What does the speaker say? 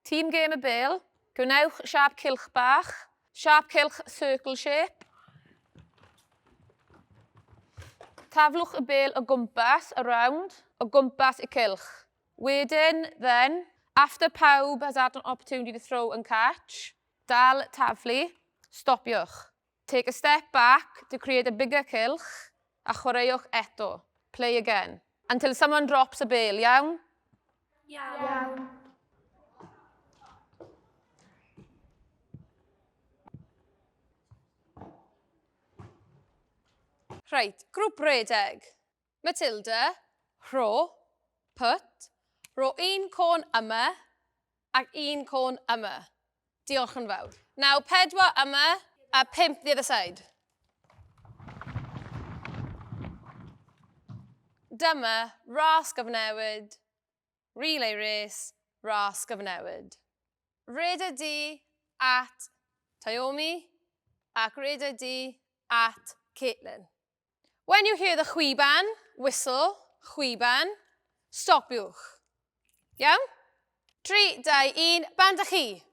Tîm gêm y bêl, gwnewch siâp cylch bach, siâp cylch circle shape. Taflwch y bêl o gwmpas, around, o gwmpas y cylch. Wedyn, then, after pawb has had an opportunity to throw and catch, dal taflu, stopiwch. Take a step back to create a bigger cylch a chwaraewch eto. Play again. Until someone drops a bale, iawn? Iawn. Reit, grŵp redeg. Matilda, rho, put, rho un côn yma ac un côn yma. Diolch yn fawr. Now, pedwar yma a pump the other side. Dyma ras gyfnewid, relay race, ras gyfnewid. Reda di at Taomi ac reda di at Caitlin. When you hear the chwiban, whistle, chwiban, stopiwch. Iawn? 3, 2, 1, bant â chi!